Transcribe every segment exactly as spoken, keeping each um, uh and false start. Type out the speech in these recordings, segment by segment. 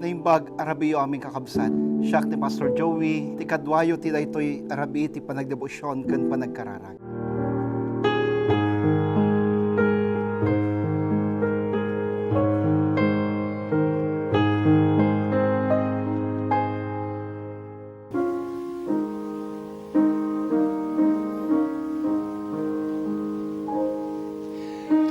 Naimbag a rabiiyo amin, kakabsat. Siak ni Pastor Joey, ti kaduayo ti daytoy a rabii ti panagdebosyon ken panagkararag.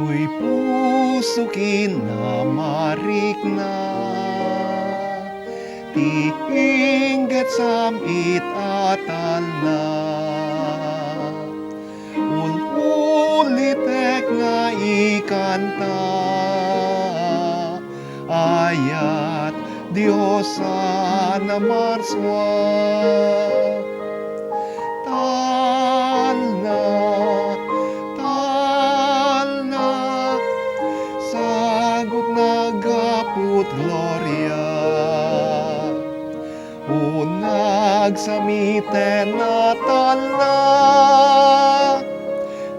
Toy puso ken namarikna, ti inggetsam it a talna. Ul-ulitek nga ikanta, ayat Dios a namarsua. Talna, talna, sagut na gaput gloria. O nagsamiten a talna,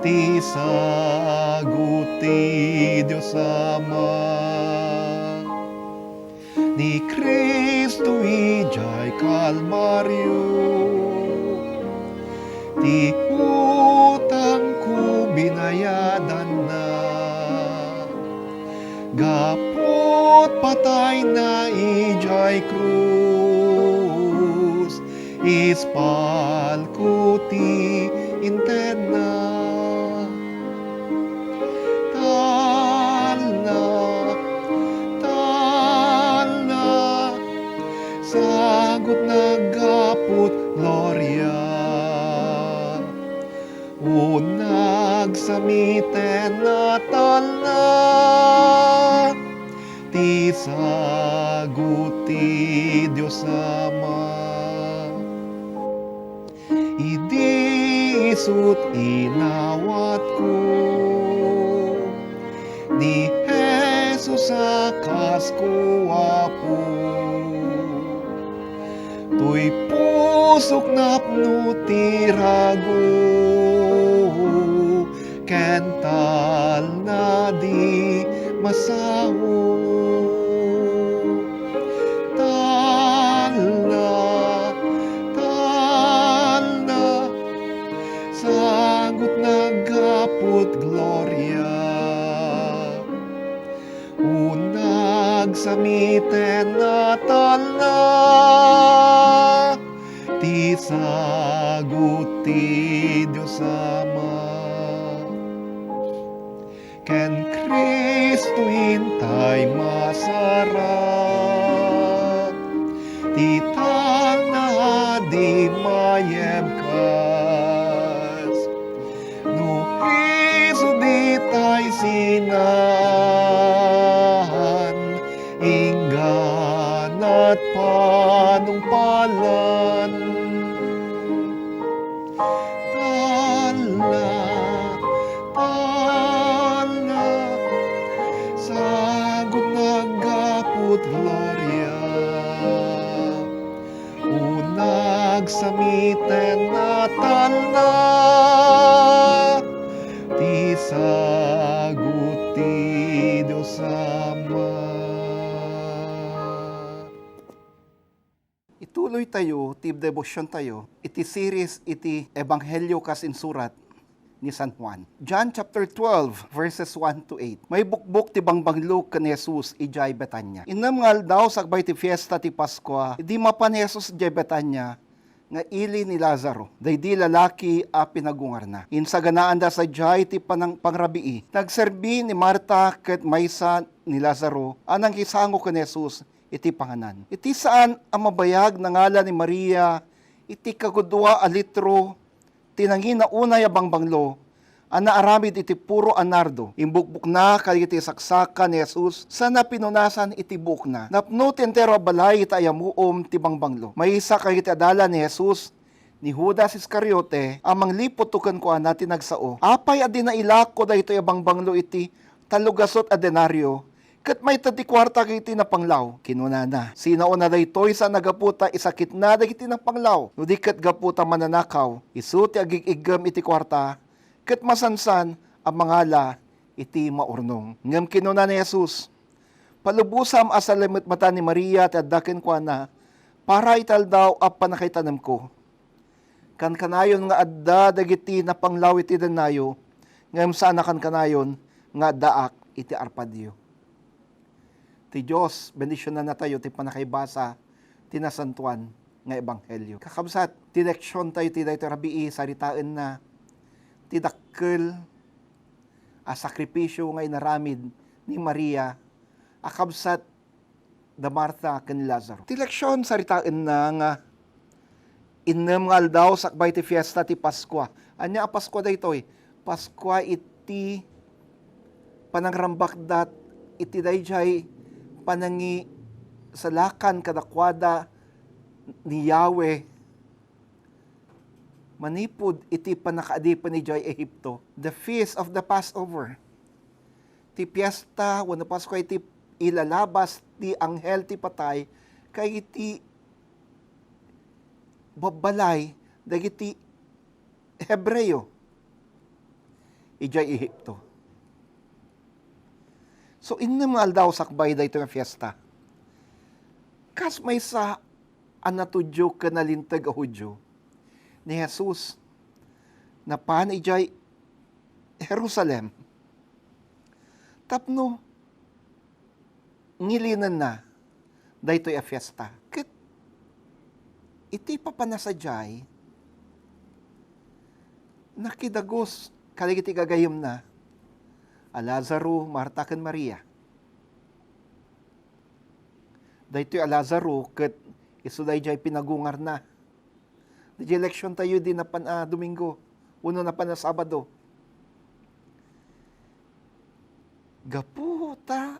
ti sagut ti Dios Ama. Ni Cristo idiay Kalbario, ti utangko binayadanna. Gaput patayna idiay krus, ispalko ti intedna. Talna, talna, sagut na gaput gloria. O nagsamiten a talna, ti sagut ti Dios Ama. Idi isut' inawatko ni Jesus a kasko, Apo. Toy pusok napno ti rago ken talna di masaho. Talna, talna, sagut na gaput gloria. O nagsamiten a talna, ti sagut ti Dios Ama. Ken Cristo intay masarag, ti talna a di mayebkas. No isu ditay sinan, ingganat panungpalan. Talna, talna, sagut na gaput gloria. O nagsamiten a talna, ti sagut ti Dios Ama. Ituloy tayo ti devotion tayo iti series iti Ebanghelio kas insurat ni San Juan. John chapter twelve, verses one to eight. Maibukbok ti bangbanglo ken ni Jesus idiay Betania. Innem nga aldaw sakbay ti fiesta ti Paskua, idi mapan ni Jesus idiay Betania nga ili ni Lazaro, daydi lalaki a pinagungarna. Insaganaanda sadiay ti panang-, pangrabii. Nagserbi ni Marta ket maysa ni Lazaro a nangisango ken ni Jesus iti panganan. Iti saan a mabayag, nangala ni Maria iti kagudua a litro ti nangina unay a bangbanglo a naaramid iti puro a nardo. Imbukbokna kadagiti saksaka ni Jesus sana pinunasan iti buokna. Napno ti entero a balay iti ayamuom ti bangbanglo. Maysa kadagiti adalan ni Jesus, ni Judas Iscariote, a mangliputto kenkuana ti nagsao. Apay a di nailako daytoy a bangbanglo iti tallogasut a denario, ket maited ti kuarta dagiti napanglaw? Kinunana, "Sinaona daytoy saan a gapu ta isakitna dagiti napanglaw, no di ket gapu ta mananakaw. Isu ti agig-iggem iti kuarta, ket masansan a mangala iti maurnong." Ngem kinuna ni Jesus, Palubosam a salengetmatan ni Maria ti adda kenkuana para iti aldaw a pannakaitanemko. Kankanayon nga adda dagiti napanglaw iti dennayo, ngem saan a kankanayon nga addaak iti arpadyo. Ti Dios bendisionannatayo ti pannakaibasa ti nasantoan nga ebanghelio. Kakabsat, ti leksiontayo ti daytoy rabii, saritaenna ti dakkel a sakripisio nga inaramid ni Maria a kabsat da Marta ken ni Lazaro. Ti leksion, saritaenna nga innem nga aldaw sakbay ti fiesta ti Paskua. Ania a Paskua daytoy? Paskua iti panangrambakdat iti daydiay panangisalakan kadakuada ni Yahweh manipud iti pannakaadipen idiay Ehipto, the Feast of the Passover. Ti fiesta wenno Paskua iti ilalabas ti anghel ti patay ken iti babbalay dagiti Hebreo idiay Ehipto. So, innem nga aldaw sakbay daytoy nga fiesta, kas maysa a natudyo ken nalinteg a Judio, ni Jesus napan idiay Jerusalem tapno ngilinenna daytoy a fiesta. Ket iti papanna sadiay, nakidagus kadagiti gagayyemna a Lazaro, Marta, ken Maria. Daytoy a Lazaro ket isu daydiay pinagungarna. Diay leksiontayo idi napan a Domingo wenno napan a Sabado. Gapu ta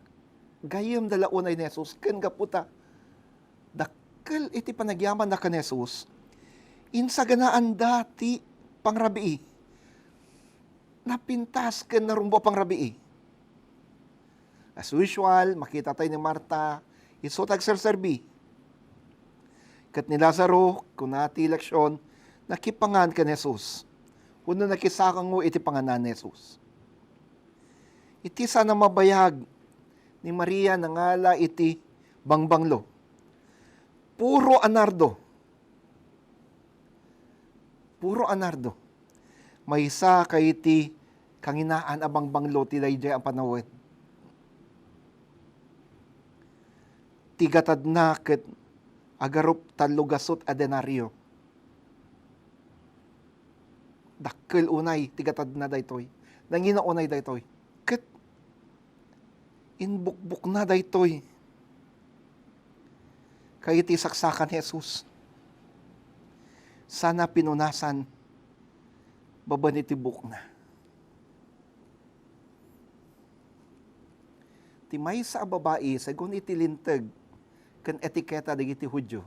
gayyemda la unay ni Jesus ken gapu ta dakkel iti panagyamanna ken Jesus, insaganaanda ti pangrabii. Napintas ken narumbo a pangrabii. As usual, makitatayo ni Marta, isu ti agserserbi. Ket ni Lazaro, kuna ti leksion, nakipangan ken Jesus. Wenno nakisango iti panganan ni Jesus. Iti saan a mabayag ni Maria nangala iti bangbanglo. Puro a nardo. Puro a nardo. Maysa kadagiti kanginaan a bangbanglo ti daydiay a panawen. Ti gatadna ket agarup tallo gasut a denario. Dakkel unay ti gatadna daytoy. Nangina unay daytoy. Ket inbukbukna daytoy. Kayat ti saksakan ni Jesus. Saan a pinunasan babaen iti bukna. Ti maysa a babai, segun iti linteg ken etiketa dagiti Judio,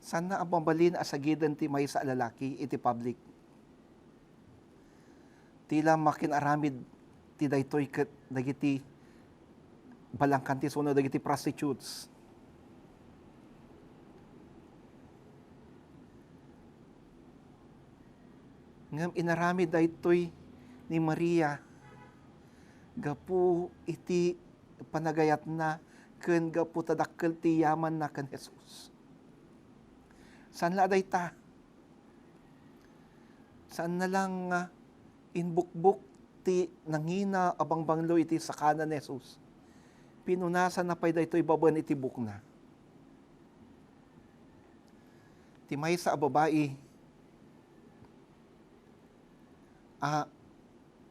saanna a mabalin a sagiden ti maysa a lalaki iti public. Ti la makinaramid ti daytoy ket dagiti balangkantis wenno dagiti prostitutes. Ngem inaramid daytoy ni Maria gapu iti panagayatna ken gapu ta dakkel ti yamanna ken Jesus. Saan la a dayta? Saanna la nga inbukbok ti nangina a bangbanglo iti sakana ni Jesus. Pinunasanna pay daytoy babaen iti bukna. Ti maysa a babai a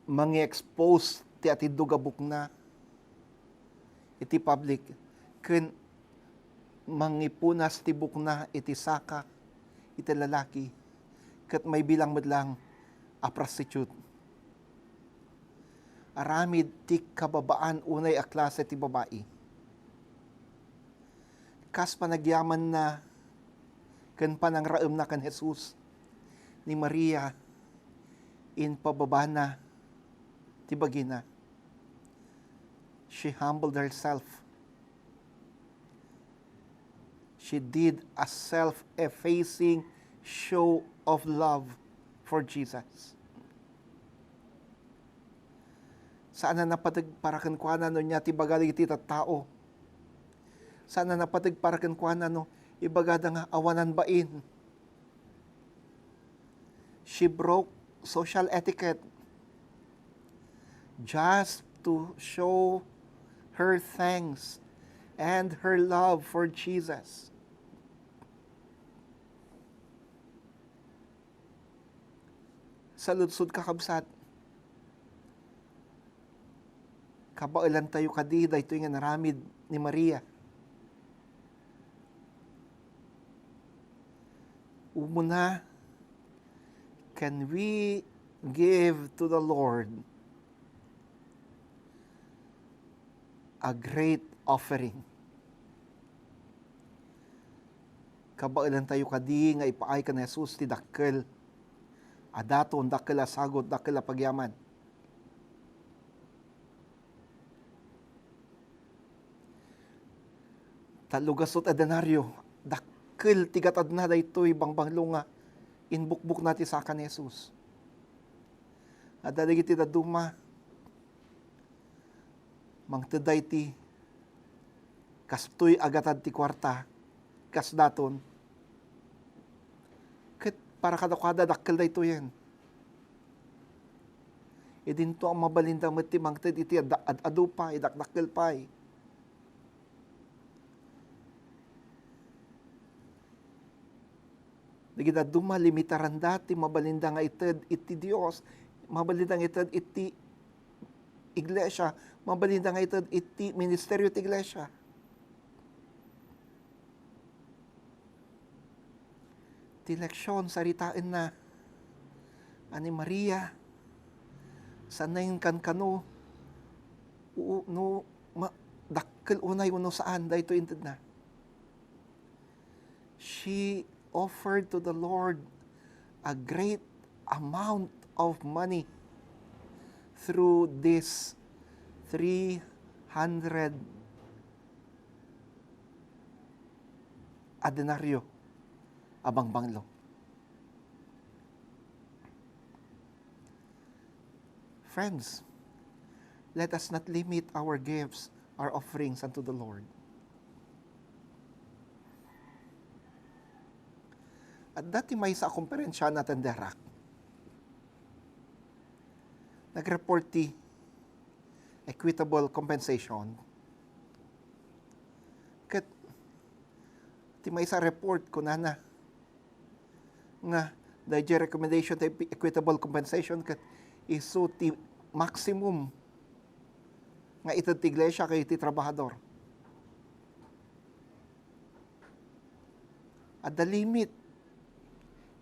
mangi-expose ti atiddog a bukna iti public ken mangipunas ti bukna iti saka iti lalaki ket maibilang met lang a prostitute. Aramid ti kababaan unay a klase ti babai. Kas panagyamanna ken panangraemna ken Jesus, ni Maria, impababana ti bagina. She humbled herself. She did a self-effacing show of love for Jesus. Saan a napateg para kenkuana no ania ti ibaga dagiti tattao. Saan a napateg para kenkuana no ibagada nga awanan bain. She broke social etiquette just to show her thanks and her love for Jesus. Saludsod, kakabsat, kabaelantayo kadi daytoy nga inaramid ni Maria? Umuna, can we give to the Lord a great offering? Kabaelantayo kadi nga ipaay ken Jesus ti dakkel a daton, dakkel a sagut, dakkel a pagyaman? Tallo gasut a denario, dakkel ti gatadna daytoy bangbanglo nga inbukbokna ti saka ni Jesus. Adda dagiti dadduma, mangtedda iti kastoy a gatad ti kuarta, kas daton. Ket para kadakuada, dakkel daytoyen. Idinto a mabalinda met ti mangted iti ad-, ad-adu pay, dakdakkel pay. Dagiti dadduma, limitaranda ti mabalinda nga ited iti Dios, mabalinda nga ited iti iglesia, mabalinda nga ited iti ministerio ti iglesia. Ti leksion, saritaenna a ni Maria, saan a kankano, u-, no ma-, dakkel unay wenno saan daytoy intedna. She offered to the Lord a great amount of money through this three hundred a denario a bangbanglo. Friends, let us not limit our gifts, our offerings unto the Lord. Adda ti maysa a komperensia a natenderak. Nag-report ti equitable compensation. Ket ti maysa a report, kunana nga daydiay recommendation ti equi-, equitable compensation ket isu ti maximum nga ited ti iglesia ken iti trabahador. Adda limit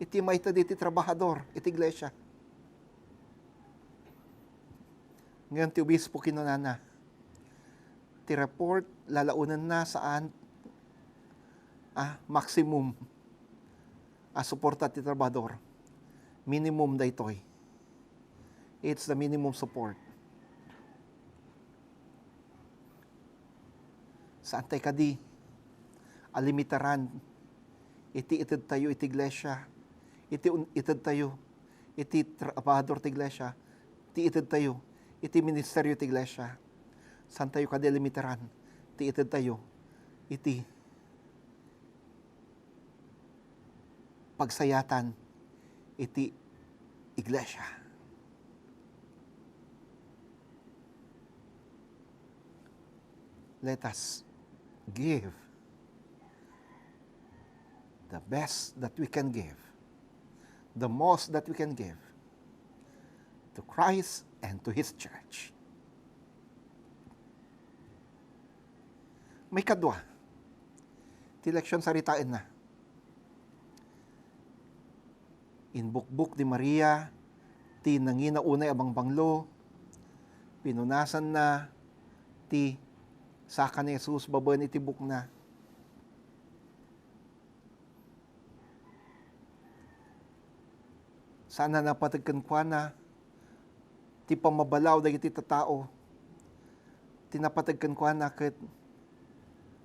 iti maited iti trabahador iti iglesia. Ngem ti obispo kinunana, ti report, lalaonenna saan a maximum a suporta ti trabahador. Minimum daytoy. It's the minimum support. Saantay kadi a limitaran iti itedtayo iti iglesia, iti un-, itedtayo iti trabahador ti iglesia, ti itedtayo iti ministerio ti iglesia. Saantayo kadi a limitaran ti itedtayo iti pagsayatan iti iglesia. Let us give the best that we can give, the most that we can give to Christ and to His church. Maikadua, ti leksion, saritaenna. Inbukbok ni Maria ti nangina unay a bangbanglo, pinunasanna ti saka ni Jesus babaen iti bukna. Saan a napateg kenkuana ti pammabalaw dagiti tattao. Ti napateg kenkuana ket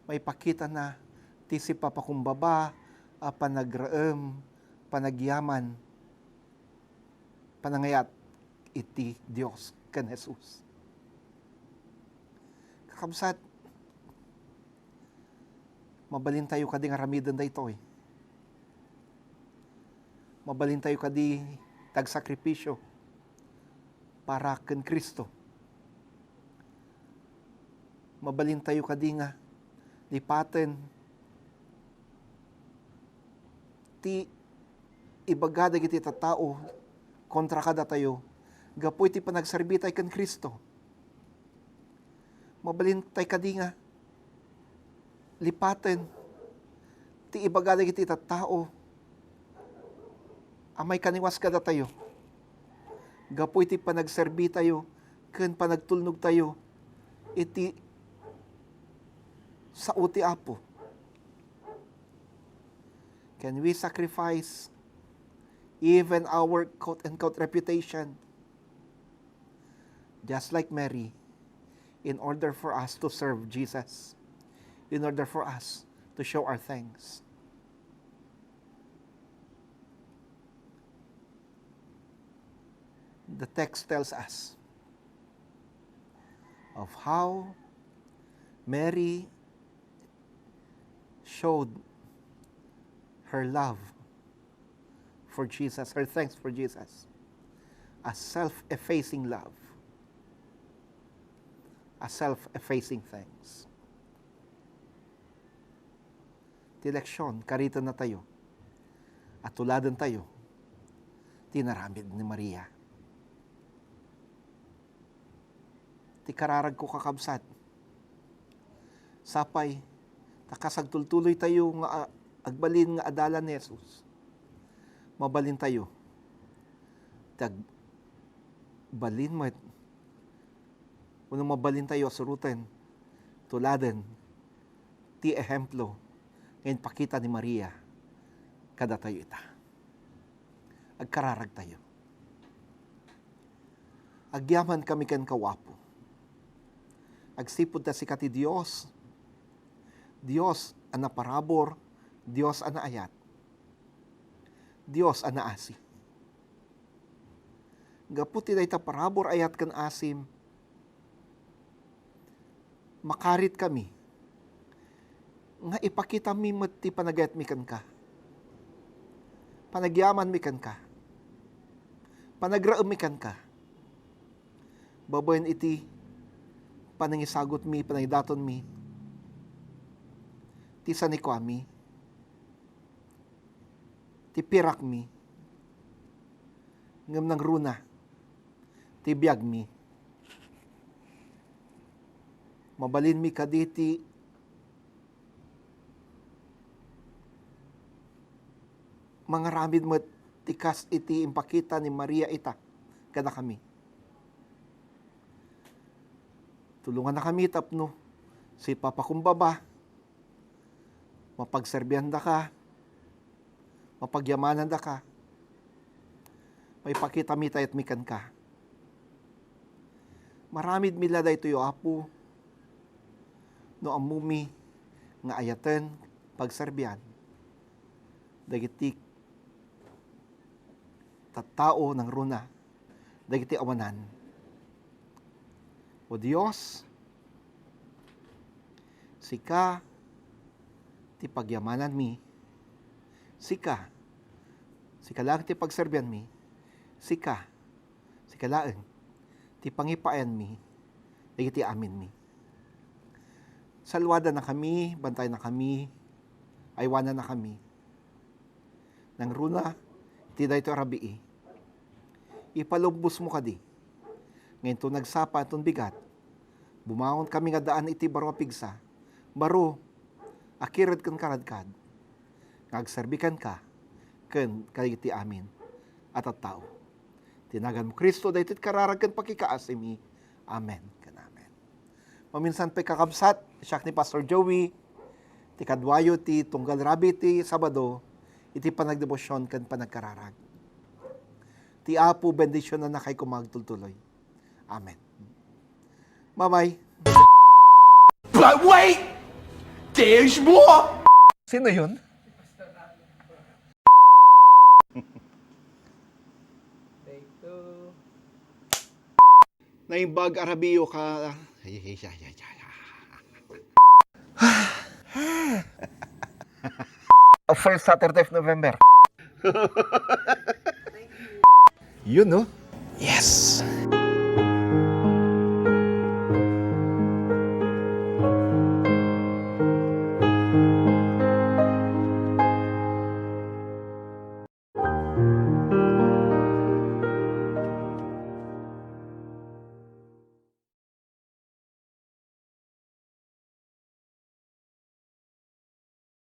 maipakitana ti sipapakumbaba a panagraem, panagyaman, panangayat iti Dios ken Jesus. Kakabsat, Mabalintayo kadi nga aramiden daytoy? Mabalintayo kadi ti agsakripisio para ken Cristo? Mabalintayo kadi nga lipaten ti ibaga dagiti tattao kontra kadatayo gapu iti panagserbitay ken Cristo? Mabalintay kadi nga lipaten ti ibaga dagiti tattao a maikaniwas kadatayo gapu iti panagserbitayo ken panagtulnogtayo iti sao ti Apo? Can we sacrifice even our quote-unquote reputation, just like Mary, in order for us to serve Jesus, in order for us to show our thanks? The text tells us of how Mary showed her love for Jesus, her thanks for Jesus, a self-effacing love, a self-effacing thanks. Ti leksion, karitennatayo a tuladentayo ti inaramid ni Maria. Ti kararagko, kakabsat, sapay ta kas agtultuloytayo nga a-, agbalin nga adalan ni Jesus, mabalintayo ti agbalin met, wenno mabalintayo a suroten, tuladen ti ehemplo nga impakita ni Maria kadatayo ita. Agkararagtayo. Agyamankami kenka, Apo. Agsipud ta sika ti Dios, Dios a naparabur, Dios a naayat, Dios a naasi. Gapu ti dayta parabur, ayat ken asim, makaritkami nga ipakitami met ti panagayatmi kenka, panagyamanmi kenka, panagraemmi kenka, babaen iti panangisagutmi, panangidatonmi, ti sanikuami, ti pirakmi, ngem nangruna ti biagmi. Mabalinmi kadi ti mangaramid met ti kas iti impakita ni Maria ita kadakami. Tulongannakami tapno sipapakumbaba, mapagserbiandaka, mapagyamanandaka, maipakitami ti ayatmi kenka. Maramidmi la daytoy, Apo, no ammomi nga ayaten, pagserbian dagiti tattao nangruna, dagiti awanan. O Dios, sika ti pagyamananmi, sika, sika laeng ti pagserbianmi, sika, sika laeng ti pangipaayanmi dagiti aminmi. Salwadannakami, bantayannakami, aywanannakami. Nangruna iti daytoy a rabii, ipalubbosmo kadi nga inton nagsapa, inton bigat, bumangonkami nga addaan iti baro a pigsa, baro a kired ken karadkad, nga agserbi kenka ken kadagiti amin a tattao. Ti naganmo, Cristo, daytoy ti kararag ken pakikaasimi. Amen ken amen. Maminsan pay, kakabsat, siak ni Pastor Joey, ti kaduayo ti tunggal rabii ti Sabado iti panagdebosion ken panagkararag. Ti Apo bendisionannakay koma agtultuloy. Amen. Bye-bye. But wait! There's more! Sino yun? Take two. Naimbag a rabiiyo ka. A first Saturday of November. Yun, no? Yes!